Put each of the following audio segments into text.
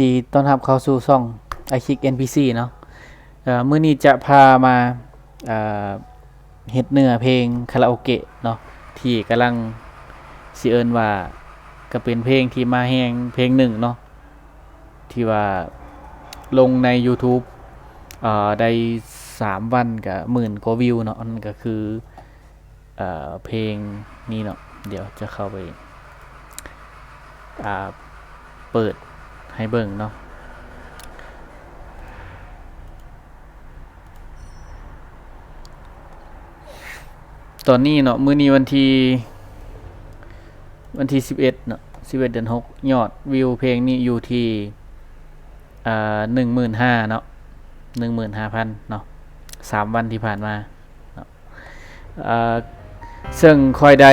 ດີຕ້ອນຮັບເຂົ້າສູ່ຊ່ອງ Ikick NPC ເນາະ. ເອີ ມື້ນີ້ຈະພາມາ ເອີ ເຮັດເນື້ອເພງຄາຣາໂອເກະເນາະ ທີ່ກຳລັງຊິເອີ້ນວ່າ ກໍເປັນເພງທີ່ມາແຮງເພງໜຶ່ງເນາະ ທີ່ວ່າລົງໃນ YouTube ເອີ ໄດ້ສາມວັນກໍໝື່ນກວ່າວິວເນາະ. ອັນນັ້ນກໍຄື ເອີ ເພງນີ້ເນາະ. ດຽວຈະເຂົ້າໄປ ອ່າ ເປີດໃຫ້ເບິ່ງເນາະ. ຕອນນີ້ເນາະ ມື້ນີ້ວັນທີ ວັນທີສິບເອັດເນາະ ສິບເອັດເດືອນຫົກ ຍອດວິວເພງນີ້ຢູ່ທີ່ ອ່າ ໜຶ່ງໝື່ນຫ້າເນາະ ໜຶ່ງໝື່ນຫ້າພັນເນາະ ສາມວັນທີ່ຜ່ານມາເນາະ. ເຊິ່ງຂ້ອຍໄດ້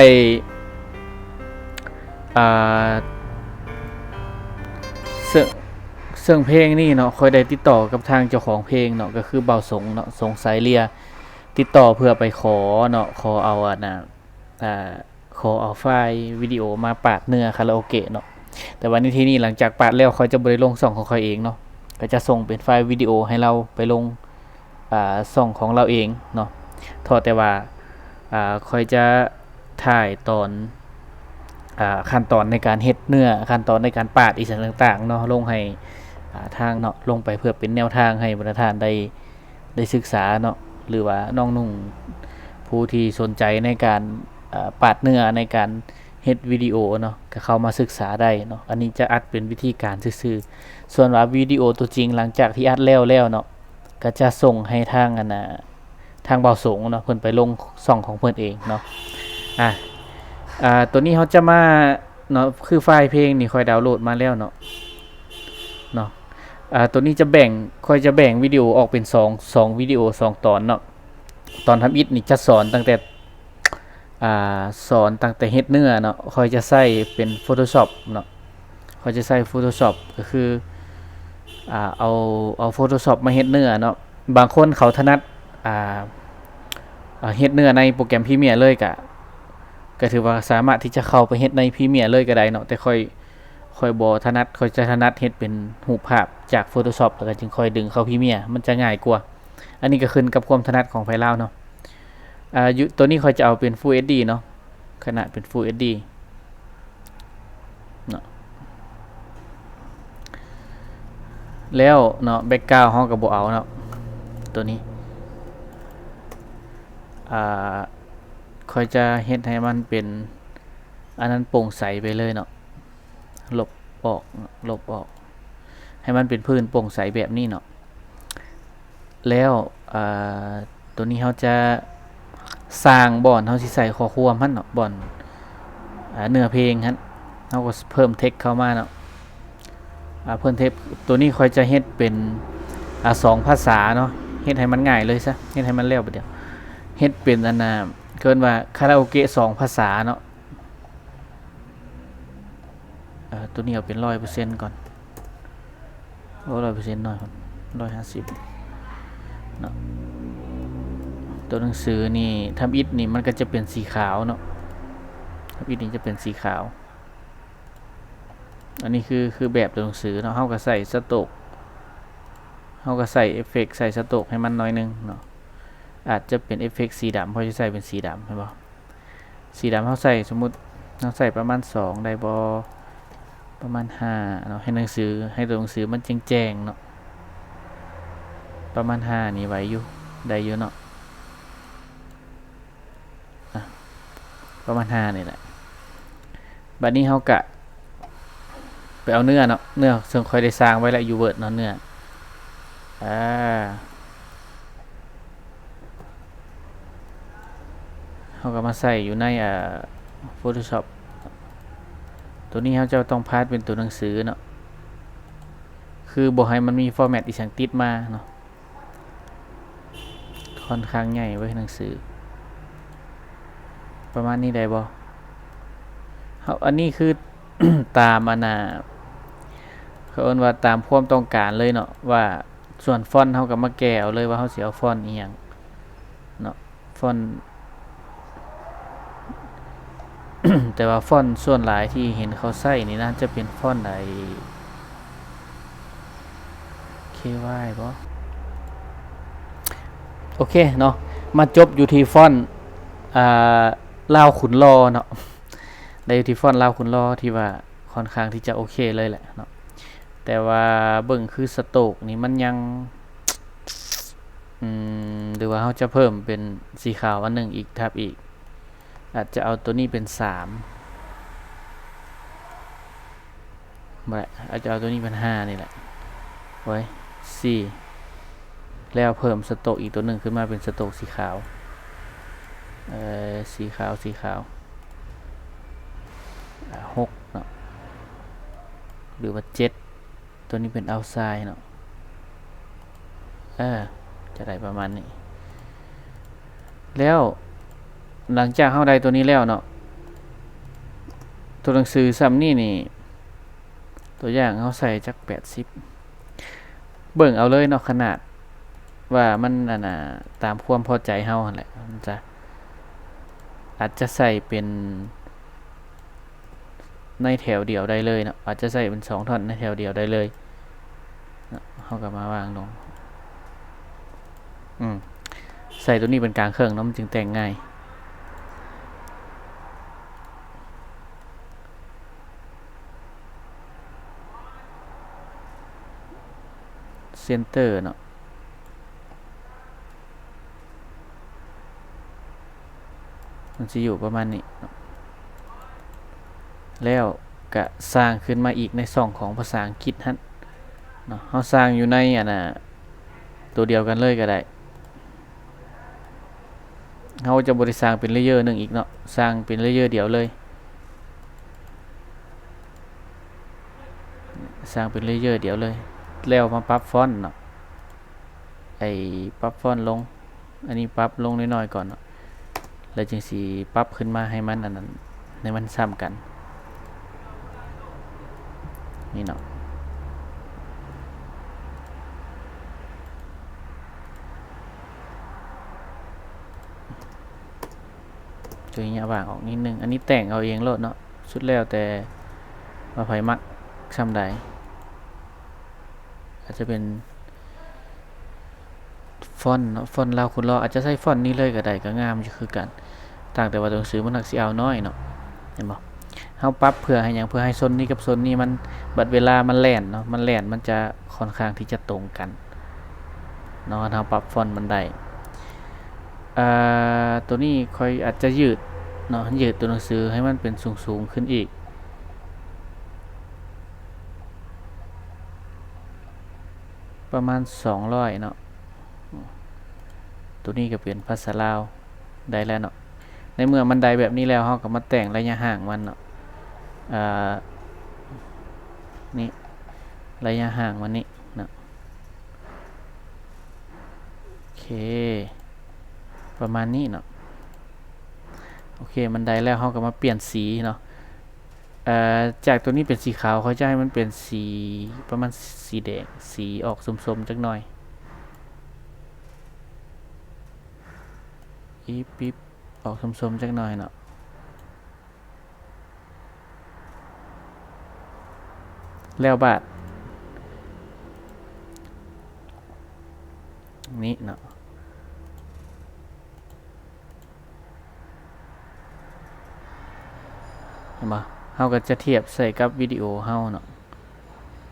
ເຊິ່ງ ເຊິ່ງເພງນີ້ເນາະ ຂ້ອຍໄດ້ຕິດຕໍ່ກັບທາງເຈົ້າຂອງເພງເນາະ ກໍຄືບ່າວສົງເນາະ ສົງສາຍເລຍ ຕິດຕໍ່ເພື່ອໄປຂໍເນາະ ຂໍເອົາ ອັນນ່າ ຂໍເອົາໄຟລ໌ວິດີໂອມາປາດເນື້ອຄາຣາໂອເກະເນາະ. ແຕ່ວ່າໃນທີ່ນີ້ ຫຼັງຈາກປາດແລ້ວ ຂ້ອຍຈະບໍ່ໄດ້ລົງຊ່ອງຂອງຂ້ອຍເອງເນາະ ກໍຈະສົ່ງເປັນໄຟລ໌ວິດີໂອໃຫ້ລາວໄປລົງ ອ່າ ຊ່ອງຂອງລາວເອງເນາະ. ເທົ່າແຕ່ວ່າ ອ່າ ຂ້ອຍຈະຖ່າຍຕອນ ອ່າ ຂັ້ນຕອນໃນການເຮັດເນື້ອ ຂັ້ນຕອນໃນການປາດອີ່ຫຍັງຕ່າງໆເນາະ ລົງໃຫ້ ອ່າ ທາງເນາະ ລົງໄປເພື່ອເປັນແນວທາງໃຫ້ບັນດາທ່ານໄດ້ ໄດ້ສຶກສາເນາະ ຫຼືວ່ານ້ອງນຸ່ງຜູ້ທີ່ສົນໃຈໃນການ ເອີ ປາດເນື້ອ ໃນການເຮັດວິດີໂອເນາະ ກໍເຂົ້າມາສຶກສາໄດ້ເນາະ. ອັນນີ້ຈະອັດເປັນວິທີການຊື່ໆ ສ່ວນວ່າວິດີໂອຕົວຈິງ ຫຼັງຈາກທີ່ອັດແລ້ວແລ້ວເນາະ ກໍຈະສົ່ງໃຫ້ທາງ ອັນນ່າ ທາງບ່າວສົງເນາະ ເພິ່ນໄປລົງຊ່ອງຂອງເພິ່ນເອງເນາະ. ອ່າ ອ່າ ຕົວນີ້ເຮົາຈະມາເນາະ ຄືໄຟລ໌ເພງນີ້ຂ້ອຍດາວໂຫຼດມາແລ້ວເນາະ ເນາະ. ອ່າ ຕົວນີ້ຈະແບ່ງ ຂ້ອຍຈະແບ່ງວິດີໂອອອກເປັນສອງ ສອງວິດີໂອ ສອງຕອນເນາະ. ຕອນທຳອິດນີ້ຈະສອນຕັ້ງແຕ່ ອ່າ ສອນຕັ້ງແຕ່ເຮັດເນື້ອເນາະ ຂ້ອຍຈະໃຊ້ເປັນ Photoshop ເນາະ ຂ້ອຍຈະໃຊ້ Photoshop ກໍຄື ອ່າ ເອົາ ເອົາ Photoshop ມາເຮັດເນື້ອເນາະ. ບາງຄົນເຂົາຖະໜັດ ອ່າ ເຮັດເນື້ອໃນໂປຣແກຣມ Premiere ເລີຍ ກະ ກະຖືວ່າສາມາດທີ່ຈະເຂົ້າໄປເຮັດໃນ Premiere ເລີຍກໍໄດ້ເນາະ ແຕ່ຂ້ອຍ ຂ້ອຍບໍ່ຖະໜັດ ຂ້ອຍຈະຖະໜັດເຮັດເປັນຮູບພາບຈາກ Photoshop ແລ້ວກໍຈຶ່ງຄ່ອຍດຶງເຂົ້າ Premiere ມັນຈະງ່າຍກວ່າ. ອັນນີ້ກໍຂຶ້ນກັບຄວາມຖະໜັດຂອງໃຜລາວເນາະ. ອ່າ ຢູ່ ຕົວນີ້ຂ້ອຍຈະເອົາເປັນ Full HD ເນາະ ຂະໜາດເປັນ Full HD ເນາະ. ແລ້ວເນາະ Background ເຮົາກໍບໍ່ເອົາເນາະ ຕົວນີ້ ອ່າ ຂ້ອຍຈະເຮັດໃຫ້ມັນເປັນ ອັນນັ້ນໂປ່ງໃສໄປເລີຍເນາະ ລົບອອກ ລົບອອກ ໃຫ້ມັນເປັນພື້ນໂປ່ງໃສແບບນີ້ເນາະ. ແລ້ວ ເອີ ຕົວນີ້ເຮົາຈະສ້າງບ່ອນເຮົາຊິໃສ່ຂໍ້ຄວາມຫັ້ນເນາະ ບ່ອນ ເນື້ອເພງຫັ້ນ ເຮົາກໍເພີ່ມ text ເຂົ້າມາເນາະ. ເພີ່ມ text ຕົວນີ້ຂ້ອຍຈະເຮັດເປັນ ອາ ສອງພາສາເນາະ ເຮັດໃຫ້ມັນງ່າຍເລີຍຊະ ເຮັດໃຫ້ມັນແລ້ວບາດດຽວ ເຮັດເປັນ ອັນນ່າ ເອີ້ນວ່າຄາຣາໂອເກະສອງພາສາເນາະ. ເອີ ຕົວນີ້ເອົາເປັນຮ້ອຍເປີເຊັນກ່ອນ ໂອ້ ຮ້ອຍເປີເຊັນນ້ອຍ ຮ້ອຍຫ້າສິບເນາະ. ຕົວໜັງສືນີ້ ທຳອິດນີ້ມັນກໍຈະເປັນສີຂາວເນາະ ທຳອິດນີ້ຈະເປັນສີຂາວ. ອັນນີ້ຄື ຄືແບບຕົວໜັງສືເນາະ ເຮົາກໍໃສ່ສະໂຕກ ເຮົາກໍໃສ່ເອັບເຟັກ ໃສ່ສະໂຕກໃຫ້ມັນໜ້ອຍໜຶ່ງເນາະ ອາດຈະເປັນເອັບເຟັກສີດຳ ເຮົາຈະໃສ່ເປັນສີດຳ ເຫັນບໍ່? ສີດຳເຮົາໃສ່ ສົມມຸດເຮົາໃສ່ປະມານສອງໄດ້ບໍ່? ປະມານຫ້າເນາະ ໃຫ້ໜັງສື ໃຫ້ຕົວໜັງສືມັນແຈ້ງໆເນາະ ປະມານຫ້ານີ້ໄວຢູ່ ໄດ້ຢູ່ເນາະ ອາ ປະມານຫ້ານີ້ແຫຼະ. ບາດນີ້ເຮົາກະໄປເອົາເນື້ອເນາະ ເນື້ອເຊິ່ງຂ້ອຍໄດ້ສ້າງໄວ້ແລ້ວ ຢູ່ Word ເນາະ ເນື້ອ ອາ ເຮົາກໍມາໃສ່ຢູ່ໃນ ອ່າ Photoshop ຕົວນີ້ເຮົາຈະຕ້ອງພາດເປັນຕົວໜັງສືເນາະ ຄືບໍ່ໃຫ້ມັນມີ format ອີ່ຫຍັງຕິດມາເນາະ. ຂ້ອນຂ້າງໃຫຍ່ເວີຍໜັງສື ປະມານນີ້ໄດ້ບໍ່? ເຮົາ ອັນນີ້ຄືຕາມ ອັນນ່າ ເຂົາເອີ້ນວ່າຕາມຄວາມຕ້ອງການເລີຍເນາະ ວ່າສ່ວນຟອນເຮົາກໍມາແກ້ເອົາເລີຍວ່າເຮົາຊິເອົາຟອນອີ່ຫຍັງເນາະ ຟອນ ແຕ່ວ່າຟອນສ່ວນຫຼາຍທີ່ເຫັນເຂົາໃຊ້ນີ້ນະ ຈະເປັນຟອນໄອ້ ເຄວາຍບໍ່? ໂອເຄເນາະ ມາຈົບຢູ່ທີ່ຟອນ ອ່າ ລາວຂຸນຫຼໍ່ເນາະ ໄດ້ຢູ່ທີ່ຟອນລາວຂຸນຫຼໍ່ທີ່ວ່າຄ່ອນຂ້າງທີ່ຈະໂອເຄເລີຍແຫຼະເນາະ ແຕ່ວ່າເບິ່ງຄືສະໂຕກນີ້ມັນຍັງ ອືມ ຫຼືວ່າເຮົາຈະເພີ່ມເປັນສີຂາວອັນໜຶ່ງອີກ ທັບອີກ ອາດຈະເອົາໂຕນີ້ເປັນສາມ ບໍ່ແຫຼະ ອາດຈະເອົາໂຕນີ້ເປັນຫ້ານີ້ແຫຼະ ໂອ້ຍ ສີ່ ແລ້ວເພີ່ມສະໂຕກອີກໂຕໜຶ່ງຂຶ້ນມາເປັນສະໂຕກສີຂາວ ເອີ ສີຂາວ ສີຂາວ ອ່າ ຫົກເນາະ ຫຼືວ່າເຈັດ ໂຕນີ້ເປັນເອົາໄຊເນາະ ເອີ ຈະໄດ້ປະມານນີ້ ແລ້ວຫຼັງຈາກເຮົາໄດ້ໂຕນີ້ແລ້ວເນາະ ໂຕໜັງສືຊ່ຳນີ້ນີ້ ຕົວຢ່າງເຮົາໃສ່ຈັກແປດສິບ ເບິ່ງເອົາເລີຍເນາະ ຂະໜາດວ່າມັນ ອັນນ່າ ຕາມຄວາມພໍໃຈເຮົາຫັ້ນແຫຼະ ມັນຈະ ອາດຈະໃສ່ເປັນ ໃນແຖວດຽວໄດ້ເລີຍເນາະ ອາດຈະໃສ່ເປັນສອງທ່ອນໃນແຖວດຽວໄດ້ເລີຍເນາະ ເຮົາກໍມາວາງລົງ ອືມ ໃສ່ໂຕນີ້ເປັນກາງເຄິ່ງເນາະ ມັນຈຶ່ງແຕ່ງງ່າຍ ເຊັນເຕີເນາະ. ມັນຊິຢູ່ປະມານນີ້ເນາະ ແລ້ວກະສ້າງຂຶ້ນມາອີກໃນຊ່ອງຂອງພາສາອັງກິດຫັ້ນເນາະ ເຮົາສ້າງຢູ່ໃນ ອັນນ່າ ໂຕດຽວກັນເລີຍກໍໄດ້ ເຮົາຈະບໍ່ໄດ້ສ້າງເປັນເລເຢີໜຶ່ງອີກເນາະ ສ້າງເປັນເລເຢີດຽວເລີຍ ສ້າງເປັນເລເຢີດຽວເລີຍ ແລ້ວມາປັບຟອນເນາະ ໄອ້ປັບຟອນລົງ ອັນນີ້ປັບລົງນ້ອຍໆກ່ອນເນາະ ແລ້ວຈຶ່ງຊິປັບຂຶ້ນມາໃຫ້ມັນ ອັນນັ້ນ ໃຫ້ມັນຊ່ຳກັນ ນີ້ເນາະ ຈະໄດ້ຫຍັບຫວ່າງອອກນິດໜຶ່ງ ອັນນີ້ແຕ່ງເອົາເອງໂລດເນາະ ສຸດແລ້ວແຕ່ວ່າໃຜມັກຊ່ຳໃດ ອາດຈະເປັນຟອນເນາະ ຟອນລາວຂຸດຫຼໍ່ ອາດຈະໃຊ້ຟອນນີ້ເລີຍກໍໄດ້ ກໍງາມຢູ່ຄືກັນ ຕ່າງແຕ່ວ່າຕົວໜັງສືມັນມັກຊິເອົານ້ອຍເນາະ ເຫັນບໍ່? ເຮົາປັບເພື່ອໃຫ້ຫຍັງ? ເພື່ອໃຫ້ໂຊນນີ້ກັບໂຊນນີ້ມັນ ບັດເວລາມັນແລ່ນເນາະ ມັນແລ່ນ ມັນຈະຄ່ອນຂ້າງທີ່ຈະຕົງກັນເນາະ ເຮົາປັບຟອນມັນໄດ້ ເອີ ຕົວນີ້ຂ້ອຍອາດຈະຢືດເນາະ ຢືດຕົວໜັງສືໃຫ້ມັນເປັນສູງໆຂຶ້ນອີກ ປະມານສອງຮ້ອຍເນາະ ຕົວນີ້ກໍເປັນພາສາລາວໄດ້ແລ້ວເນາະ ໃນເມື່ອມັນໄດ້ແບບນີ້ແລ້ວ ເຮົາກໍມາແຕ່ງໄລຍະຫ່າງມັນເນາະ ເອີ ນີ້ ໄລຍະຫ່າງມັນນີ້ເນາະ ໂອເຄ ປະມານນີ້ເນາະ ໂອເຄ ມັນໄດ້ແລ້ວ ເຮົາກໍມາປ່ຽນສີເນາະ ເອີ ຈາກຕົວນີ້ເປັນສີຂາວ ຂ້ອຍຈະໃຫ້ມັນເປັນສີ ປະມານສີແດງ ສີອອກສົ້ມໆຈັກໜ່ອຍ ອີບ ປິບ ອອກສົ້ມໆຈັກໜ່ອຍເນາະ ແລ້ວບາດນີ້ເນາະ ເຫັນບໍ່? ເຮົາກໍຈະທຽບໃສ່ກັບວິດີໂອເຮົາເນາະ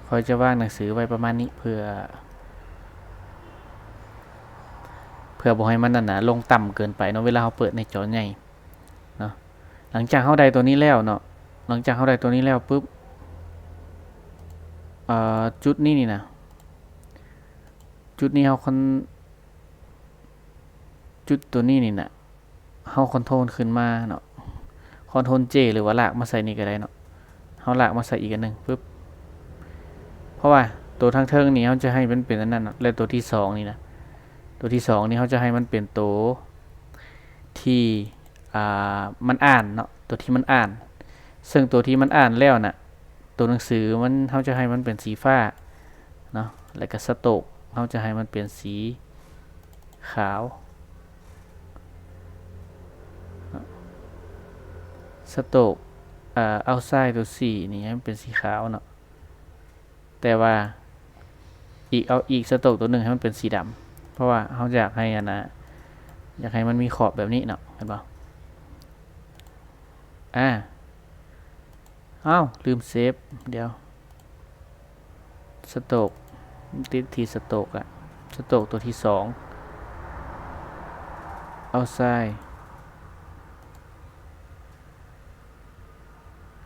ຂ້ອຍຈະວາງໜັງສືໄວ້ປະມານນີ້ ເພື່ອ ເພື່ອບໍ່ໃຫ້ມັນ ອັນນ່າ ລົງຕ່ຳເກີນໄປເນາະ ເວລາເຮົາເປີດໃນຈໍໃຫຍ່ເນາະ ຫຼັງຈາກເຮົາໄດ້ຕົວນີ້ແລ້ວເນາະ ຫຼັງຈາກເຮົາໄດ້ຕົວນີ້ແລ້ວປຶບ ເອີ ຈຸດນີ້ນີ້ນະ ຈຸດນີ້ເຮົາຄອນ ຈຸດຕົວນີ້ນີ້ນະ ເຮົາຄອນໂທນຂຶ້ນມາເນາະ ຄອນໂທນເຈ ຫຼືວ່າລາກມາໃສ່ນີ້ກໍໄດ້ເນາະ ເຮົາລາກມາໃສ່ອີກອັນໜຶ່ງປຶບ ເພາະວ່າຕົວທາງເທິງນີ້ເຮົາຈະໃຫ້ມັນເປັນອັນນັ້ນເນາະ ແລະຕົວທີສອງນີ້ນະ ຕົວທີສອງນີ້ເຮົາຈະໃຫ້ມັນເປັນໂຕທີ່ ອ່າ ມັນອ່ານເນາະ ຕົວທີ່ມັນອ່ານ ເຊິ່ງຕົວທີ່ມັນອ່ານແລ້ວນະ ຕົວໜັງສືມັນ ເຮົາຈະໃຫ້ມັນເປັນສີຟ້າເນາະ ແລ້ວກໍສະໂຕກ ເຮົາຈະໃຫ້ມັນເປັນສີຂາວ ສະໂຕກ ເອີ ເອົາໄຊໂຕສີ່ນີ້ໃຫ້ມັນເປັນສີຂາວເນາະ ແຕ່ວ່າ ອີກ ເອົາອີກສະໂຕກໂຕໜຶ່ງໃຫ້ມັນເປັນສີດຳ ເພາະວ່າເຮົາຢາກໃຫ້ອັນນ່າ ຢາກໃຫ້ມັນມີຂອບແບບນີ້ເນາະ ເຫັນບໍ່? ອາ ອ້າວ ລືມເຊບ ດຽວ ສະໂຕກ ຕິດທີ່ສະໂຕກລະ ສະໂຕກໂຕທີສອງ ເອົາຊາຍ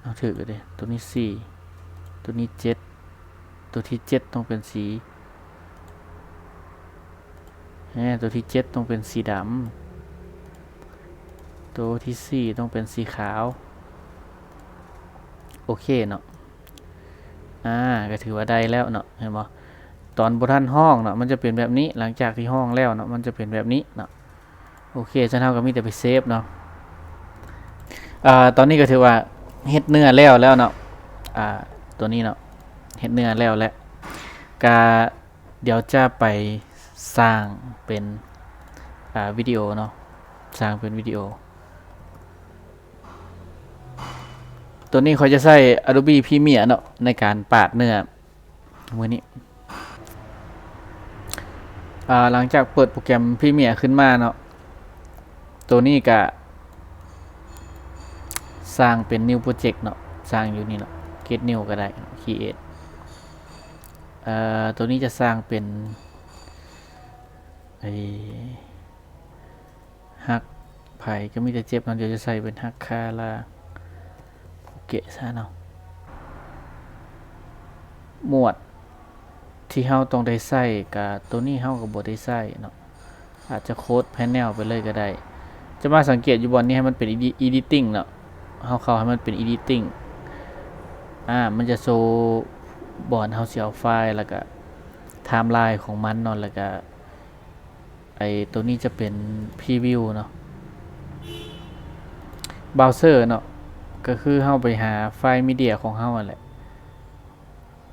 ເອົາ ຖືກແລ້ວເດ້ ໂຕນີ້ສີ່ ໂຕນີ້ເຈັດ ໂຕທີເຈັດຕ້ອງເປັນສີແຮ ໂຕທີເຈັດຕ້ອງເປັນສີດຳ ໂຕທີສີ່ຕ້ອງເປັນສີຂາວ ໂອເຄເນາະ ອາ ກໍຖືວ່າໄດ້ແລ້ວເນາະ ເຫັນບໍ່? ຕອນບໍ່ທັນຮ້ອງເນາະ ມັນຈະເປັນແບບນີ້ ຫຼັງຈາກທີ່ຮ້ອງແລ້ວເນາະ ມັນຈະເປັນແບບນີ້ເນາະ. ໂອເຄ ຊັ້ນເຮົາກໍມີແຕ່ໄປເຊບເນາະ ອາ ຕອນນີ້ກໍຖືວ່າເຮັດເນື້ອແລ້ວແລ້ວເນາະ ອາ ຕົວນີ້ເນາະ ເຮັດເນື້ອແລ້ວແລ້ວ ກະດຽວຈະໄປສ້າງເປັນ ອາ ວິດີໂອເນາະ ສ້າງເປັນວິດີໂອ. ຕົວນີ້ຂ້ອຍຈະໃຊ້ Adobe Premiere ເນາະ ໃນການປາດເນື້ອ ມື້ນີ້ ອາ ຫຼັງຈາກເປີດໂປຣແກຣມ Premiere ຂຶ້ນມາເນາະ ໂຕນີ້ກະສ້າງເປັນ New Project ເນາະ ສ້າງຢູ່ນີ້ເນາະ Create New ກໍໄດ້ Create ເອີ ໂຕນີ້ຈະສ້າງເປັນ ໄອ້ ຮັກໃຜກໍມີແຕ່ເຈັບເນາະ ດຽວຈະໃສ່ເປັນຮັກຄາລາໂອເກະຊະເນາະ. ໝວດທີ່ເຮົາຕ້ອງໄດ້ໃສ່ກະ ໂຕນີ້ເຮົາກໍບໍ່ໄດ້ໃສ່ເນາະ ອາດຈະໂຄດ Panel ໄປເລີຍກໍໄດ້. ຈະມາສັງເກດຢູ່ບ່ອນນີ້ໃຫ້ມັນເປັນ Editing ເນາະ ເຮົາເຂົ້າໃຫ້ມັນເປັນ Editing ອາ ມັນຈະໂຊບ່ອນເຮົາຊິເອົາໄຟລ໌ ແລ້ວກະ Timeline ຂອງມັນເນາະ ແລ້ວກະ ໄອ້ໂຕນີ້ຈະເປັນ Preview ເນາະ Browser ເນາະ ກໍຄືເຮົາໄປຫາໄຟລ໌ Media ຂອງເຮົາຫັ້ນແຫຼະ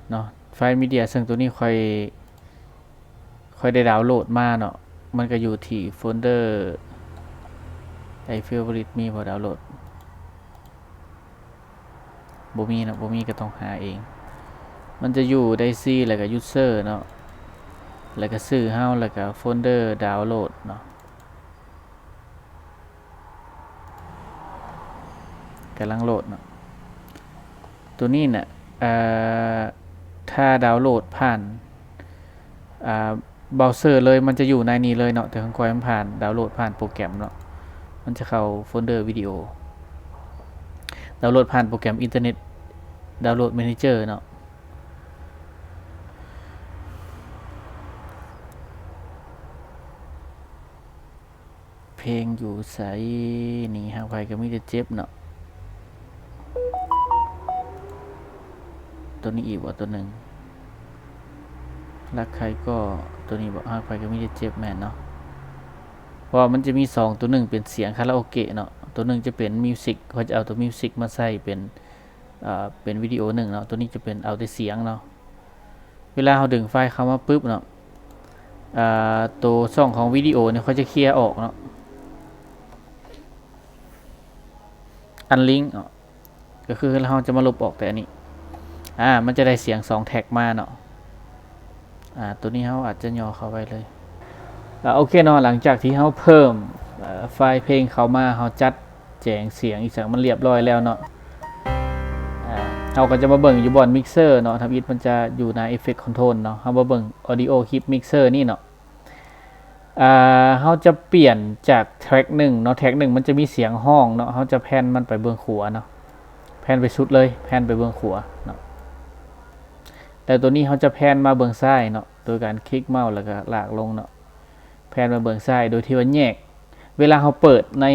ເນາະ ໄຟລ໌ Media ເຊິ່ງໂຕນີ້ຂ້ອຍ ຂ້ອຍໄດ້ດາວໂຫຼດມາເນາະ ມັນກໍຢູ່ທີ່ໂຟນເດີ ໄອ້ Favorite ມີບໍ່ດາວໂຫຼດ? ບໍ່ມີເນາະ ບໍ່ມີກໍຕ້ອງຫາເອງ. ມັນຈະຢູ່ໄດຊີ ແລ້ວກໍ User ເນາະ ແລ້ວກໍຊື່ເຮົາ ແລ້ວກໍໂຟນເດີດາວໂຫຼດເນາະ ກຳລັງໂຫຼດເນາະ. ໂຕນີ້ນະ ເອີ ຖ້າດາວໂຫຼດຜ່ານ ອ່າ Browser ເລີຍ ມັນຈະຢູ່ໃນນີ້ເລີຍເນາະ ແຕ່ຂອງຂ້ອຍມັນຜ່ານ ດາວໂຫຼດຜ່ານໂປຣແກຣມເນາະ ມັນຈະເຂົ້າໂຟນເດີວິດີໂອ ດາວໂຫຼດຜ່ານໂປຣແກຣມ Internet Download Manager ເນາະ. ເພງຢູ່ໃສ? ນີ້ ຮັກໃຜກໍມີແຕ່ເຈັບເນາະ. ໂຕນີ້ອີກບໍ່ ໂຕໜຶ່ງ ລັກໃຄກໍ ໂຕນີ້ບໍ່ ຮັກໃຜກໍມີແຕ່ເຈັບ ແມ່ນເນາະ. ເພາະວ່າມັນຈະມີສອງ ໂຕໜຶ່ງເປັນສຽງຄາຣາໂອເກະເນາະ ໂຕໜຶ່ງຈະເປັນມິວສິກ ຂ້ອຍຈະເອົາໂຕມິວສິກມາໃສ່ເປັນ ເປັນວິດີໂອໜຶ່ງເນາະ ໂຕນີ້ຈະເປັນເອົາແຕ່ສຽງເນາະ. ເວລາເຮົາດຶງໄຟລ໌ເຂົ້າມາປຶບເນາະ ເອີ ໂຕຊ່ອງຂອງວິດີໂອນີ້ຂ້ອຍຈະເຄຍອອກເນາະ Unlink ເນາະ ກໍຄືເຮົາຈະມາລົບອອກແຕ່ອັນນີ້ ອາ ມັນຈະໄດ້ສຽງສອງແທັກມາເນາະ. ອາ ໂຕນີ້ເຮົາອາດຈະຫຍໍ້ເຂົ້າໄວ້ເລີຍ. ອາ ໂອເຄເນາະ ຫຼັງຈາກທີ່ເຮົາເພີ່ມ ເອີ ໄຟລ໌ເພງເຂົ້າມາ ເຮົາຈັດ ແຈງສຽງອີ່ຫຍັງມັນລຽບລ້ອຍແລ້ວເນາະ ເຮົາກໍຈະມາເບິ່ງຢູ່ບ່ອນ Mixer ເນາະ ທຳອິດມັນຈະຢູ່ໃນ Effect Control ເນາະ. ເຮົາມາເບິ່ງ Audio Clip Mixer ນີ້ເນາະ ເຮົາຈະປ່ຽນຈາກແທຣັກໜຶ່ງເນາະ ແທຣັກໜຶ່ງມັນຈະມີສຽງຮ້ອງເນາະ ເຮົາຈະແພນມັນໄປເບື້ອງຂວາເນາະ ແພນໄປສຸດເລີຍ ແພນໄປເບື້ອງຂວາເນາະ ແລ້ວໂຕນີ້ເຮົາຈະແພນມາເບື້ອງຊ້າຍເນາະ ໂດຍການຄລິກເມົາສ໌ແລ້ວກໍລາກລົງເນາະ. ແພນມາເບື້ອງຊ້າຍໂດຍທີ່ວ່າແຍກ ເວລາເຮົາເປີດໃນ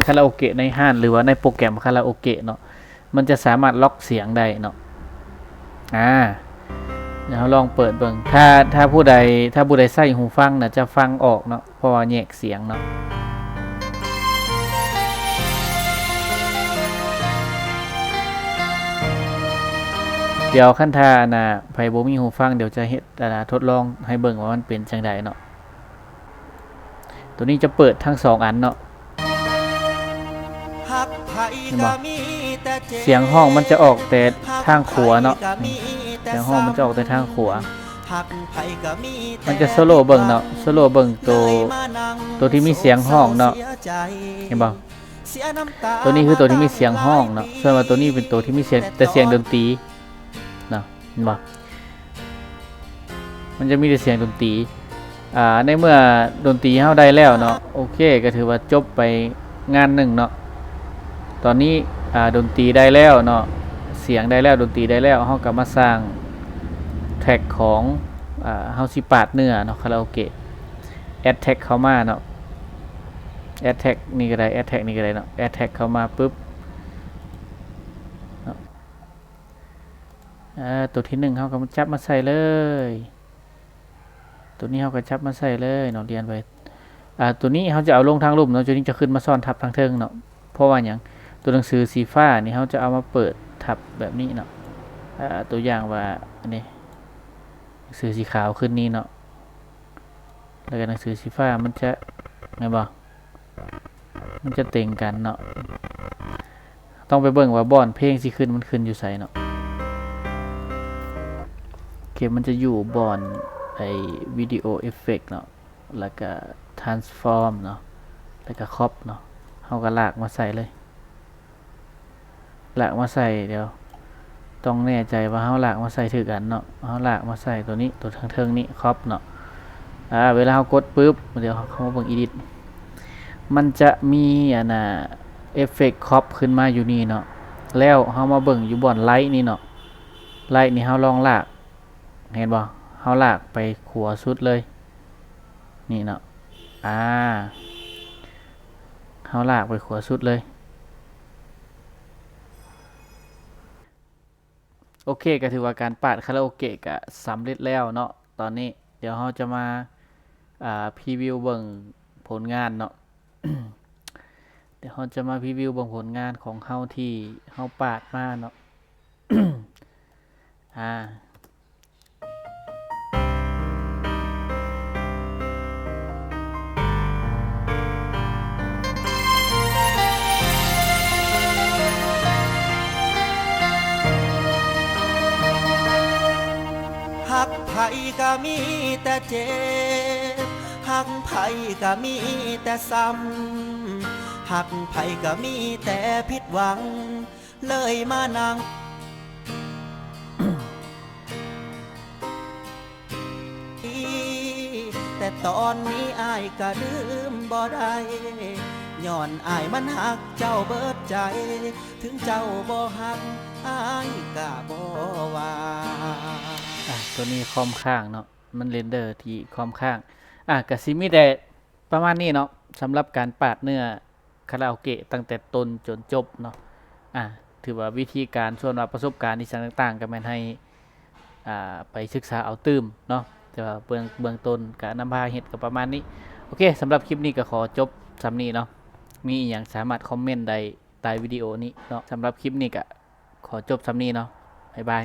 ຄາຣາໂອເກະໃນຮ້ານ ຫຼືວ່າໃນໂປຣແກຣມຄາຣາໂອເກະເນາະ ມັນຈະສາມາດລັອກສຽງໄດ້ເນາະ. ອາ ດຽວເຮົາລອງເປີດເບິ່ງ ຖ້າ ຖ້າຜູ້ໃດ ຖ້າຜູ້ໃດໃຊ້ຫູຟັງນະຈະຟັງອອກເນາະ ເພາະວ່າແຍກສຽງເນາະ. ດຽວຄັນຖ້ານະ ໃຜບໍ່ມີຫູຟັງ ດຽວຈະເຮັດ ອາ ທົດລອງໃຫ້ເບິ່ງວ່າມັນເປັນຈັ່ງໃດເນາະ. ໂຕນີ້ຈະເປີດທັງສອງອັນເນາະ ເຫັນບໍ່? ສຽງຮ້ອງມັນຈະອອກແຕ່ທາງຂວາເນາະ ສຽງຮ້ອງມັນຈະອອກແຕ່ທາງຂວາ ມັນຈະສະໂລເບິ່ງເນາະ ສະໂລເບິ່ງໂຕ ໂຕທີ່ມີສຽງຮ້ອງເນາະ ເຫັນບໍ່? ໂຕນີ້ຄືໂຕທີ່ມີສຽງຮ້ອງເນາະ ສ່ວນວ່າໂຕນີ້ເປັນໂຕທີ່ມີສຽງ ແຕ່ສຽງດົນຕີເນາະ ເຫັນບໍ່? ມັນຈະມີແຕ່ສຽງດົນຕີ ອ່າ ໃນເມື່ອດົນຕີເຮົາໄດ້ແລ້ວເນາະ ໂອເຄ ກໍຖືວ່າຈົບໄປງານໜຶ່ງເນາະ. ຕອນນີ້ ອ່າ ດົນຕີໄດ້ແລ້ວເນາະ ສຽງໄດ້ແລ້ວ ດົນຕີໄດ້ແລ້ວ ເຮົາກໍມາສ້າງແທຣັກຂອງ ອ່າ ເຮົາຊິປາດເນື້ອເນາະ ຄາຣາໂອເກະ ແອັດແທຣັກເຂົ້າມາເນາະ ແອັດແທຣັກນີ້ກໍໄດ້ ແອັດແທຣັກນີ້ກໍໄດ້ເນາະ ແອັດແທຣັກເຂົ້າມາປຶບ ເນາະ ເອີ ຕົວທີໜຶ່ງເຮົາກໍມາຈັບມາໃສ່ເລີຍ ຕົວນີ້ເຮົາກໍຈັບມາໃສ່ເລີຍເນາະ ລຽນໄປ ອ່າ ຕົວນີ້ເຮົາຈະເອົາລົງທາງລຸ່ມເນາະ ຕົວນີ້ຈະຂຶ້ນມາຊ້ອນທັບທາງເທິງເນາະ ເພາະວ່າຫຍັງ? ຕົວໜັງສືສີຟ້ານີ້ເຮົາຈະເອົາມາເປີດທັບແບບນີ້ເນາະ ອ່າ ຕົວຢ່າງວ່າ ອັນນີ້ ໜັງສືສີຂາວຂຶ້ນນີ້ເນາະ ແລ້ວກໍໜັງສືສີຟ້າມັນຈະ ແມ່ນບໍ່? ມັນຈະເຕັງກັນເນາະ ຕ້ອງໄປເບິ່ງວ່າບ່ອນເພງຊິຂຶ້ນ ມັນຂຶ້ນຢູ່ໃສເນາະ ໂອເຄ ມັນຈະຢູ່ບ່ອນໄອ້ວິດີໂອເອັບເຟັກເນາະ ແລ້ວກະທຣານສຟອມເນາະ ແລ້ວກະຄອບເນາະ ເຮົາກໍລາກມາໃສ່ເລີຍ ລາກມາໃສ່ ດຽວ ຕ້ອງແນ່ໃຈວ່າເຮົາລາກມາໃສ່ຖືກອັນເນາະ ເຮົາລາກມາໃສ່ຕົວນີ້ ຕົວເທິງໆນີ້ ຄອບເນາະ ອາ ເວລາເຮົາກົດປຶບ ດຽວເຮົາເຂົ້າມາເບິ່ງອີດິດ ມັນຈະມີ ອັນນ່າ ເອັບເຟັກຄອບຂຶ້ນມາຢູ່ນີ້ເນາະ ແລ້ວເຮົາມາເບິ່ງຢູ່ບ່ອນໄລນີ້ເນາະ ໄລນີ້ເຮົາລອງລາກ ເຫັນບໍ່? ເຮົາລາກໄປຂວາສຸດເລີຍ ນີ້ເນາະ ອາ ເຮົາລາກໄປຂວາສຸດເລີຍ ໂອເຄ ກໍຖືວ່າການປາດຄາຣາໂອເກະກະສຳເລັດແລ້ວເນາະ ຕອນນີ້ ດຽວເຮົາຈະມາ ອ່າ ພຣີວິວເບິ່ງຜົນງານເນາະ ດຽວເຮົາຈະມາພຣີວິວເບິ່ງຜົນງານຂອງເຮົາທີ່ເຮົາປາດມາເນາະ ອາ ຮັກໃຜກໍມີແຕ່ເຈັບ ຮັກໃຜກໍມີແຕ່ຊ້ຳ ຮັກໃຜກໍມີແຕ່ຜິດຫວັງ ເລີຍມານັ່ງ ແຕ່ຕອນນີ້ອ້າຍກະລືມບໍ່ໄດ້ ຍ້ອນອ້າຍມັນຮັກເຈົ້າເບີດໃຈ ເຖິງເຈົ້າບໍ່ຮັກອ້າຍກະບໍ່ວ່າ ອາ ຕົວນີ້ຄອມຄ້າງເນາະ ມັນເຣັນເດີທີ່ຄອມຄ້າງ ອາ ກະຊິມີແຕ່ປະມານນີ້ເນາະ ສຳລັບການປາດເນື້ອຄາຣາໂອເກະຕັ້ງແຕ່ຕົ້ນຈົນຈົບເນາະ ອາ ຖືວ່າວິທີການ ສ່ວນວ່າປະສົບການອີ່ຫຍັງຕ່າງໆ ກະແມ່ນໃຫ້ ອາ ໄປສຶກສາເອົາຕື່ມເນາະ ແຕ່ວ່າເບື້ອງ ເບື້ອງຕົ້ນກະນຳພາເຮັດກະປະມານນີ້ ໂອເຄ ສຳລັບຄລິບນີ້ກະຂໍຈົບສ່ຳນີ້ເນາະ ມີອີ່ຫຍັງສາມາດຄອມເມັນໄດ້ໃຕ້ວິດີໂອນີ້ເນາະ ສຳລັບຄລິບນີ້ກະຂໍຈົບສ່ຳນີ້ເນາະ ບາຍບາຍ.